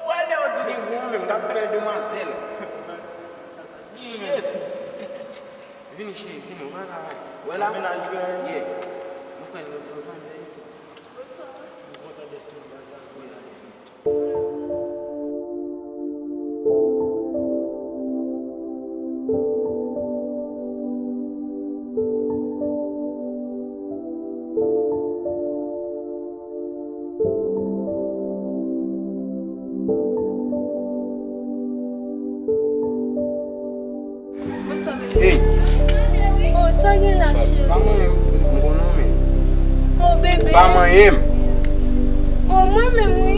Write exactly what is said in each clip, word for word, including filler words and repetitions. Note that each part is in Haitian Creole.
Wè lè yo di gen gwo menm, gad bèl demwazèl. Shit. Vini, cheri, vini, ou pa travay. Wè la? Mennaj mwen. Yeah. Nou kwè nou, nou zanmi, se sa. Mwen kontan de tout bagay sa, vwala. Bonswa, bebe. Hey. Oh, sa gen la, cheri? Pa manyen m, m konnen w, men. Oh, bebe. Pa manyen m. Oh, mwen menm, wi.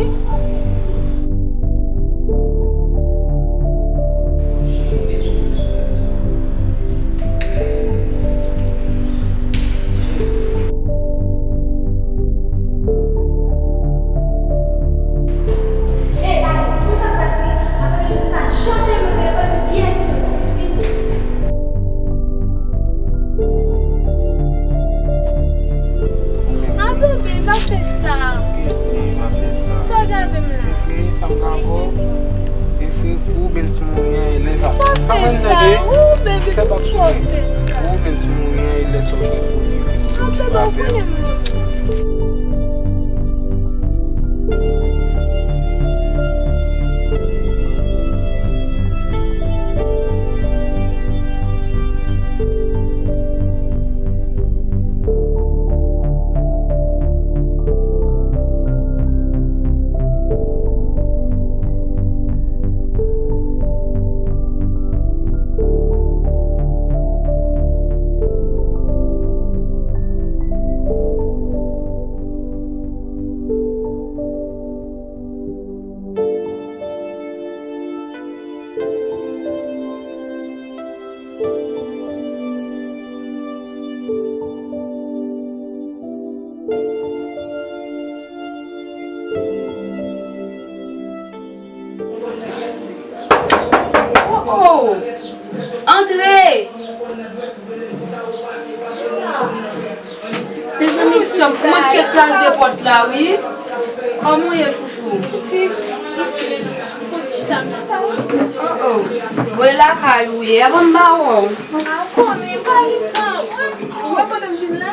Ey, Patrick, pou sa k pase, apre ke Jezi pa janm rele m nan telefòn, m byen kontan, se fini. Ah, bebe, pa fè sa. Sa w gade m la? Fefe, sa m ka ba w? Fefe, ou bèl sou mwen, e lè sa. Pa fè sa, ou bebe, poukisa w fè sa? Ou bèl sou mwen, e lè sa w fè foli. Ah, bebe, ou konnen m. Oh, oh! Antre! Mezanmi, sè m, manke kraze pòt la, wi. Kòman w ye, chouchou? Ti, isi, isi. Fon ti chita, m chita. Oh, oh. Bon, e lakay ou ye. Avan m ba w. A, konnen, pa gen tan. Ou wè pandan m vin la?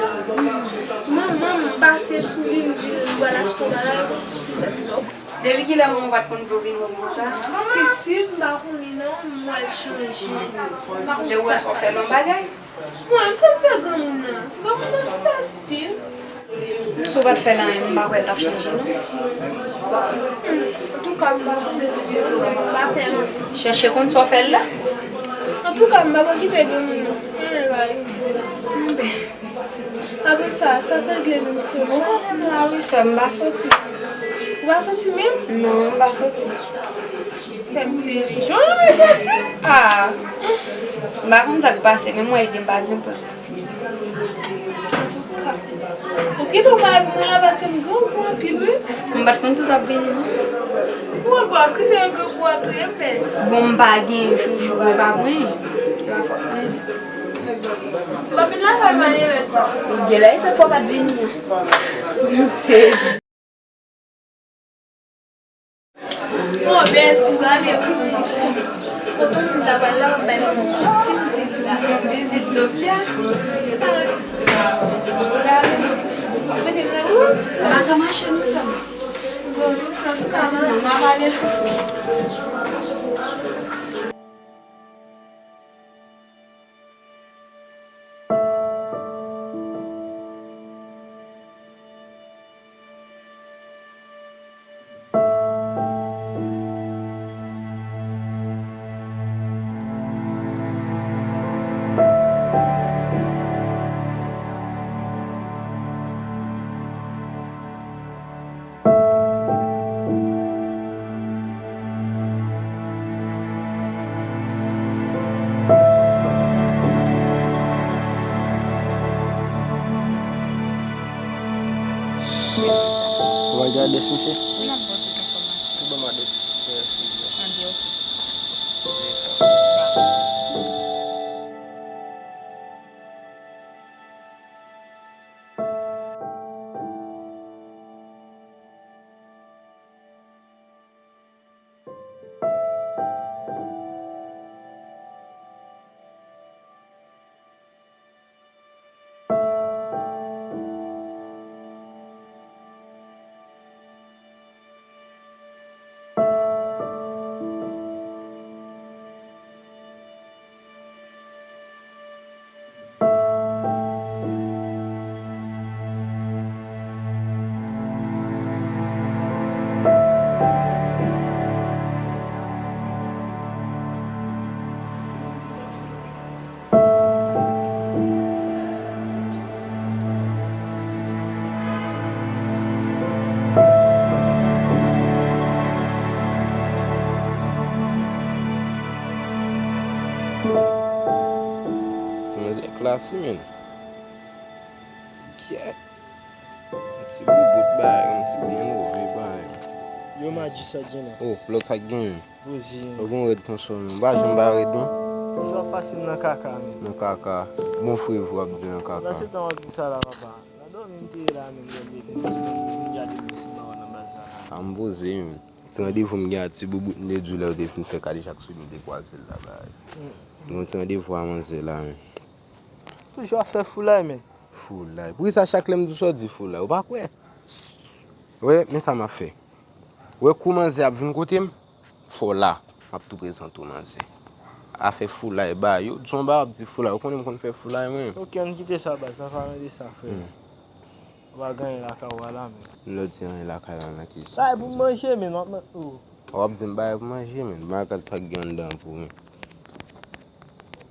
Manman m pase sou li, m di l m pral achte yon bagay, li fè tlòp. Depi kilè manman w pa t konn di w vin wè m konsa? Pitit, m pa konnen non, m wè l chanje. M pa konn sa k pase. Lè w wè sa w fè l yon bagay? Mwen, m sa m fè granmoun nan? Granmoun nan sou pastèk. Si w pa t fè l anyen, m pa kwè l t ap chanje non. Antouka, m pa konnen si m pa fè l anyen. Chèche konn sa w fè l la. Antouka, m pa okipe granmoun nan. Anyen pa rive. Bon, ben. Apre sa, sa k regle menm sè m? Ou pa sanble la wi sè m, m pa soti. Ou pa soti menm? Non, m pa soti. Sè m, se jan w soti? Ah, m pa konn sa k pase, men m wè l gen pa di m pran. Antouka, ou kite yon bagay pou mwen la, paske m grangou anpil wi. M pa t konn si w t ap vini non. Ou wè, bon, kite yon grangou a touye m, pès. Bon, m pa gen chouchou, e pa mwen. E pa fòt mwen. Kòpin la fè malere sa. Genlè e sa k fè w pa t vini an. M sezi. Bon, bèz, ou rale pitit. Kote moun ta pral la, m bay pitit. Si m di l la. Vizit doktè. Pa rete konsa. Ou rale. Ou mete m nan wout. M pa ka mache non sè m. Bon, antouka, manman. N ap ale chouchou. Ou pa gen adrès misye? Wi, m ap ba w tout enfòmasyon. Tou ban m adrès misye pou mwen swiv li. Anben, oke. Oke, sa. Asi, men. Kyèt. Yon ti boubout bagay, yon ti byen move bagay. Yo, Madji, sa k gen la? Oh, lòt sa k gen. Poze. Ou gon rèd konsa, men. Ou pa janm pa rèd, non. Toujou ap pase m nan kaka, men. Nan kaka. Bon frè, w ap di nan kaka. Nan se tan w ap di sa la, papa. Nan dòmi m te ye la, men, lè m leve, m di, m gade m si m pa wè nan baz la. A, m poze, men. Ti randevou m gen a ti boubout m te di w lè w te fin fè Kadejak sou li, m te kwaze l la, bagay. Mm. Gen yon ti randevou a manzè la, men. Toujou ap fè foulay, men. Foulay. Poukisa chak lè m di w sa w di foulay? Ou pa kwè? Wè, men sa m ap fè. Wè kou manzè ap vin kote m, fò la. M ap tou prezante w manzè. Afè foulay, ba yo, di w anba w ap di foulay. Ou konnen m konn fè foulay, mwen. Ok, ann kite sa, baz. An palan de sa, frè. Hmm. Ou pa gen anyen lakay ou a la, men. Lè w di anyen lakay la, nan ki sans? Bagay pou manje, men, w ap man-, oh. W ap di m bagay pou manje, men. M a gad sa k gen anndan an pou mwen.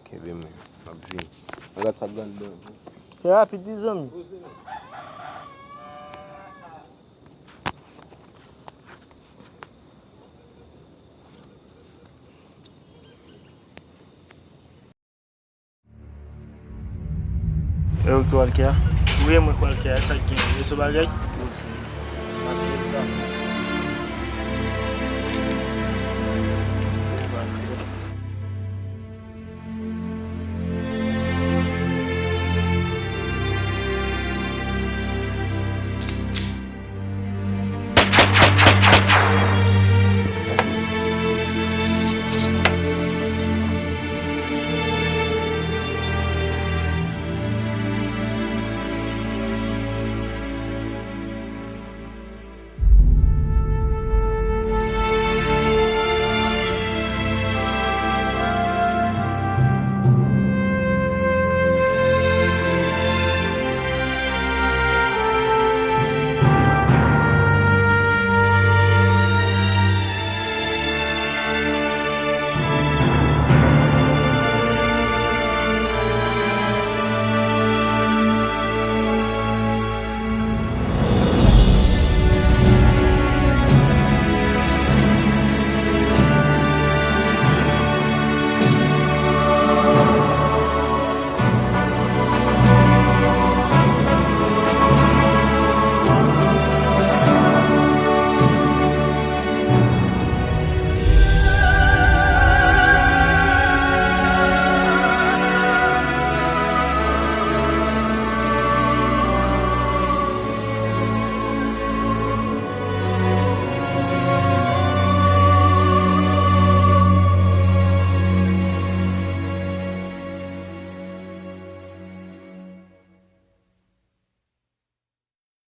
Kenbe mwen, m ap vini. M a gad sa k gen anndan an pou mwen. Fè rapid, wi, zanmi. E ou ki Walker? Wi, mwen Walker, sa k gen? Rezo bagay? Poze.